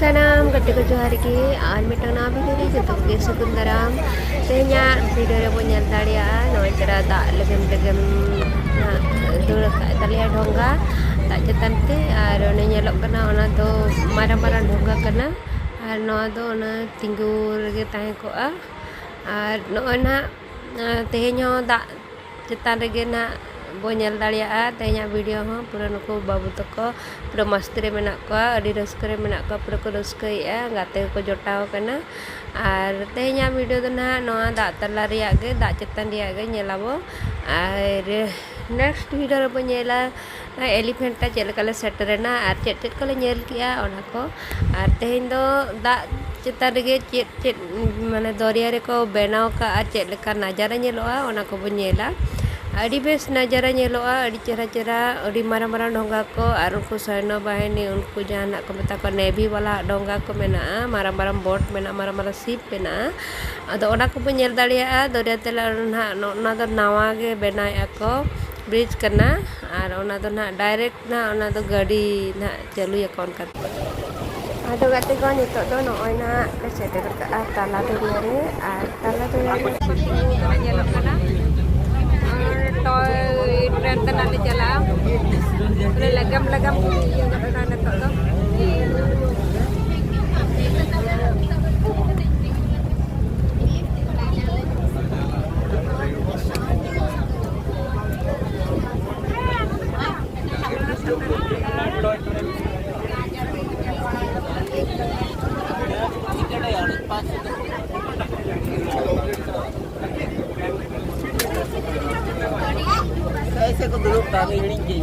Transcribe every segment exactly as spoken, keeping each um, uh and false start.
ᱥᱟᱱᱟᱢ ᱜᱟᱛᱮ ᱠᱚ ᱡᱚᱦᱟᱨ ᱜᱮ, ᱟᱨ ᱢᱤᱫᱴᱟᱝ ᱱᱟᱣᱟ ᱵᱷᱤᱰᱤᱭᱳ ᱨᱮ ᱡᱚᱛᱚ ᱠᱚᱜᱮ ᱥᱟᱹᱜᱩᱱ ᱫᱟᱨᱟᱢ᱾ ᱛᱮᱦᱮᱧᱟᱜ ᱵᱷᱤᱰᱤᱭᱳ ᱨᱮᱵᱚᱱ ᱧᱮᱞ ᱫᱟᱲᱮᱭᱟᱜᱼᱟ, ᱱᱚᱜᱼᱚᱭ ᱛᱚᱨᱟ ᱫᱟᱜ ᱞᱮᱜᱮᱢ ᱞᱮᱜᱮᱢ ᱦᱟᱸᱜ ᱫᱟᱹᱲ ᱟᱠᱟᱫ ᱛᱟᱞᱮᱭᱟ ᱰᱷᱚᱸᱜᱟ ᱫᱟᱜ ᱪᱮᱛᱟᱱ ᱛᱮ᱾ ᱟᱨ ᱚᱱᱮ ᱧᱮᱞᱚᱜ ᱠᱟᱱᱟ, ᱚᱱᱟ ᱫᱚ ᱢᱟᱨᱟᱝ ᱢᱟᱨᱟᱝ ᱰᱷᱚᱸᱜᱟ ᱠᱟᱱᱟ, ᱟᱨ ᱱᱚᱣᱟ ᱫᱚ ᱚᱱᱟ ᱛᱤᱸᱜᱩ ᱨᱮᱜᱮ ᱛᱟᱦᱮᱸ ᱠᱚᱜᱼᱟ᱾ ᱟᱨ ᱱᱚᱜᱼᱚᱭ ᱱᱟᱦᱟᱜ, ᱟᱸ, ᱛᱮᱦᱮᱧ ᱦᱚᱸ ᱫᱟᱜ ᱪᱮᱛᱟᱱ ᱨᱮᱜᱮ ᱱᱟᱦᱟᱜ ᱵᱚ ᱧᱮᱞ ᱫᱟᱲᱮᱭᱟᱜᱼᱟ᱾ ᱛᱮᱦᱮᱧᱟᱜ ᱵᱷᱤᱰᱤᱭᱳ ᱦᱚᱸ ᱯᱩᱨᱟᱹ ᱱᱩᱠᱩ ᱵᱟᱹᱵᱩ ᱛᱟᱠᱚ ᱯᱩᱨᱟᱹ ᱢᱟᱥᱛᱤ ᱨᱮ ᱢᱮᱱᱟᱜ ᱠᱚᱣᱟ, ᱟᱹᱰᱤ ᱨᱟᱹᱥᱠᱟᱹ ᱨᱮ ᱢᱮᱱᱟᱜ ᱠᱚᱣᱟ, ᱯᱩᱨᱟᱹ ᱠᱚ ᱨᱟᱹᱥᱠᱟᱹᱭᱮᱫᱼᱟ, ᱜᱟᱛᱮ ᱠᱚᱠᱚ ᱡᱚᱴᱟᱣ ᱟᱠᱟᱱᱟ᱾ ᱟᱨ ᱛᱮᱦᱮᱧᱟᱜ ᱵᱷᱤᱰᱤᱭᱳ ᱫᱚ ᱱᱟᱦᱟᱜ ᱱᱚᱣᱟ ᱫᱟᱜ ᱛᱟᱞᱟ ᱨᱮᱭᱟᱜ ᱜᱮ, ᱫᱟᱜ ᱪᱮᱛᱟᱱ ᱨᱮᱭᱟᱜ ᱜᱮ ᱧᱮᱞᱟᱵᱚ᱾ ᱟᱨ ᱱᱮᱠᱥᱴ ᱵᱷᱤᱰᱤᱭᱳ ᱨᱮᱵᱚ ᱧᱮᱞᱟ, ᱮᱞᱤᱯᱷᱮᱱᱴᱟ ᱪᱮᱫ ᱞᱮᱠᱟ ᱞᱮ ᱥᱮᱴᱮᱨᱮᱱᱟ ᱟᱨ ᱪᱮᱫ ᱪᱮᱫ ᱠᱚᱞᱮ ᱧᱮᱞ ᱠᱮᱜᱼᱟ, ᱚᱱᱟ ᱠᱚ᱾ ᱟᱨ ᱛᱮᱦᱮᱧ ᱫᱚ ᱫᱟᱜ ᱪᱮᱛᱟᱱ ᱨᱮᱜᱮ ᱪᱮᱫ ᱪᱮᱫ, ᱢᱟᱱᱮ, ᱫᱚᱨᱭᱟ ᱨᱮᱠᱚ ᱵᱮᱱᱟᱣ ᱠᱟᱜᱼᱟ, ᱪᱮᱫ ᱞᱮᱠᱟ ᱱᱟᱡᱟᱨᱟ ᱧᱮᱞᱚᱜᱼᱟ, ᱚᱱᱟ ᱠᱚᱵᱚ ᱧᱮᱞᱟ᱾ ᱟᱹᱰᱤ ᱵᱮᱥ ᱱᱟᱡᱟᱨᱟ ᱧᱮᱞᱚᱜᱼᱟ, ᱟᱹᱰᱤ ᱪᱮᱦᱨᱟ ᱪᱮᱦᱨᱟ, ᱟᱹᱰᱤ ᱢᱟᱨᱟᱝ ᱢᱟᱨᱟᱝ ᱰᱷᱚᱸᱜᱟ ᱠᱚ, ᱟᱨ ᱩᱱᱠᱩ ᱥᱚᱭᱱᱚ ᱵᱟᱦᱤᱱᱤ, ᱩᱱᱠᱩ ᱡᱟᱦᱟᱱᱟᱜ ᱠᱚ ᱢᱮᱛᱟ ᱠᱚᱣᱟ, ᱱᱮᱵᱷᱤ ᱵᱟᱞᱟ ᱰᱷᱚᱸᱜᱟ ᱠᱚ ᱢᱮᱱᱟᱜᱼᱟ, ᱢᱟᱨᱟᱝ ᱢᱟᱨᱟᱝ ᱵᱳᱴ ᱢᱮᱱᱟᱜᱼᱟ, ᱢᱟᱨᱟᱝ ᱢᱟᱨᱟᱝ ᱥᱤᱯ ᱢᱮᱱᱟᱜᱼᱟ᱾ ᱟᱫᱚ ᱚᱱᱟ ᱠᱚᱵᱚ ᱧᱮᱞ ᱫᱟᱲᱮᱭᱟᱜᱼᱟ ᱫᱚᱨᱭᱟ ᱛᱟᱞᱟ ᱨᱮ ᱱᱟᱦᱟᱜ᱾ ᱱᱚᱜᱼᱚ ᱱᱚᱣᱟ ᱫᱚ ᱱᱟᱣᱟ ᱜᱮ ᱵᱮᱱᱟᱣᱮᱫᱼᱟ ᱠᱚ, ᱵᱨᱤᱡᱽ ᱠᱟᱱᱟ, ᱟᱨ ᱚᱱᱟ ᱫᱚ ᱱᱟᱦᱟᱜ ᱰᱟᱭᱨᱮᱠᱴ ᱱᱟᱦᱟᱜ ᱚᱱᱟ ᱫᱚ ᱜᱟᱹᱰᱤ ᱱᱟᱦᱟᱜ ᱪᱟᱹᱞᱩᱭᱟᱠᱚ ᱚᱱᱠᱟ᱾ ᱟᱫᱚ ᱜᱟᱛᱮ ᱠᱚ, ᱱᱤᱛᱚᱜ ᱫᱚ ᱱᱚᱜᱼᱚᱭ ᱱᱟᱦᱟᱜ ᱞᱮ ᱥᱮᱴᱮᱨ ᱠᱟᱜᱼᱟ ᱛᱟᱞᱟ ᱫᱚᱨᱭᱟ ᱨᱮ, ᱟᱨ ᱛᱟᱞᱟ ᱫᱚᱨᱭᱟ ᱨᱮ ᱧᱮᱞᱚᱜ ᱠᱟᱱᱟ, ᱟᱨ ᱴᱚᱭ ᱴᱨᱮᱱ ᱛᱮ ᱱᱟᱦᱟᱜ ᱞᱮ ᱪᱟᱞᱟᱜᱼᱟ᱾ ᱯᱩᱨᱟᱹ ᱞᱟᱜᱟᱢ ᱞᱟᱜᱟᱢ ᱠᱚ ᱤᱭᱟᱹ ᱜᱚᱫ ᱮᱱᱟ ᱱᱤᱛᱚᱜ ᱫᱚ᱾ ऐसे को दुरुप ताने हिड़ी के।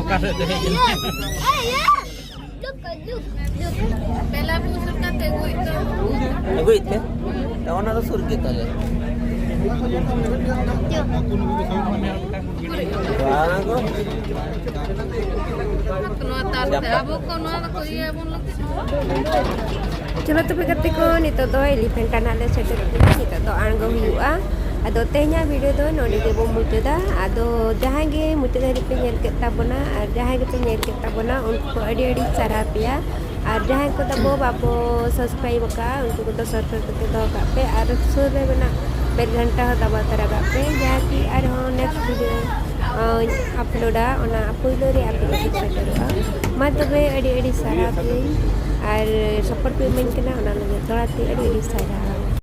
ᱚᱠᱟ ᱥᱮᱫ ᱛᱮ ᱦᱮᱡ ᱮᱱᱟ? ᱵᱮᱞᱟᱯᱩᱨ ᱥᱩᱨ ᱠᱟᱛᱮ ᱟᱹᱜᱩᱭ ᱛᱚ᱾ ᱟᱹᱜᱩᱭ ᱛᱮ? ᱛᱚ ᱚᱱᱟ ᱫᱚ ᱥᱩᱨ ᱜᱮ ᱛᱟᱞᱮ᱾ ᱱᱚᱣᱟ ᱛᱟᱞ ᱛᱮ ᱟᱵᱚ ᱠᱚ ᱱᱚᱣᱟ ᱫᱚᱠᱚ ᱤᱭᱟᱹ ᱟᱵᱚᱱ ᱞᱟᱹᱜᱤᱫ᱾ ᱪᱚᱞᱚ ᱛᱚᱵᱮ ᱜᱟᱛᱮ ᱠᱚ, ᱱᱤᱛᱚᱜ ᱫᱚ ᱮᱞᱤᱯᱷᱮᱱᱴ ᱴᱟᱱᱟᱜ ᱞᱮ ᱥᱮᱴᱮᱨ ᱠᱮᱫᱟ᱾ ᱱᱤᱛᱚᱜ ᱫᱚ ᱟᱬᱜᱚ ᱦᱩᱭᱩᱜᱼᱟ᱾ ᱟᱫᱚ ᱛᱮᱦᱮᱧᱟᱜ ᱵᱷᱤᱰᱤᱭᱳ ᱫᱚ ᱱᱚᱰᱮ ᱜᱮᱵᱚᱱ ᱢᱩᱪᱟᱹᱫᱟ᱾ ᱟᱫᱚ ᱡᱟᱦᱟᱸᱭ ᱜᱮ ᱢᱩᱪᱟᱹᱫ ᱫᱷᱟᱹᱨᱤᱡ ᱯᱮ ᱧᱮᱞ ᱠᱮᱫ ᱛᱟᱵᱚᱱᱟ ᱟᱨ ᱡᱟᱦᱟᱸᱭ ᱜᱮᱯᱮ ᱧᱮᱞ ᱠᱮᱫ ᱛᱟᱵᱚᱱᱟ, ᱩᱱᱠᱩ ᱠᱚ ᱟᱹᱰᱤ ᱟᱹᱰᱤ ᱥᱟᱨᱦᱟᱣ ᱯᱮᱭᱟ᱾ ᱟᱨ ᱡᱟᱦᱟᱸᱭ ᱠᱚ ᱛᱟᱵᱚ ᱵᱟᱵᱚ ᱥᱟᱵᱥᱠᱨᱟᱭᱤᱵ ᱟᱠᱟᱫᱼᱟ, ᱩᱱᱠᱩ ᱠᱚᱫᱚ ᱥᱟᱵᱥᱠᱨᱟᱭᱤᱵ ᱠᱟᱛᱮ ᱫᱚᱦᱚ ᱠᱟᱜ ᱯᱮ ᱟᱨ ᱥᱩᱨ ᱨᱮ ᱢᱮᱱᱟᱜ ᱵᱮᱞ ᱜᱷᱟᱱᱴᱟ ᱦᱚᱸ ᱫᱟᱵᱟᱣ ᱛᱚᱨᱟ ᱠᱟᱜ ᱯᱮ, ᱡᱟᱦᱟᱸ ᱠᱤ ᱟᱨᱦᱚᱸ ᱱᱮᱠᱥᱴ ᱵᱷᱤᱰᱤᱭᱳ ᱟᱯᱞᱳᱰᱟ, ᱚᱱᱟ ᱯᱳᱭᱞᱳ ᱨᱮ ᱟᱯᱮ ᱠᱚ ᱥᱮᱴᱮᱨᱚᱜᱼᱟ᱾ ᱢᱟ ᱛᱚᱵᱮ, ᱟᱹᱰᱤ ᱟᱹᱰᱤ ᱥᱟᱨᱦᱟᱣ ᱯᱮ ᱟᱨ ᱥᱟᱯᱳᱨᱴ ᱯᱮ ᱤᱢᱟᱹᱧ ᱠᱟᱱᱟ, ᱚᱱᱟ ᱞᱟᱹᱜᱤᱫ ᱫᱚᱲᱟ ᱛᱮ ᱟᱹᱰᱤ ᱟᱹᱰᱤ ᱥᱟᱨᱦᱟᱣ᱾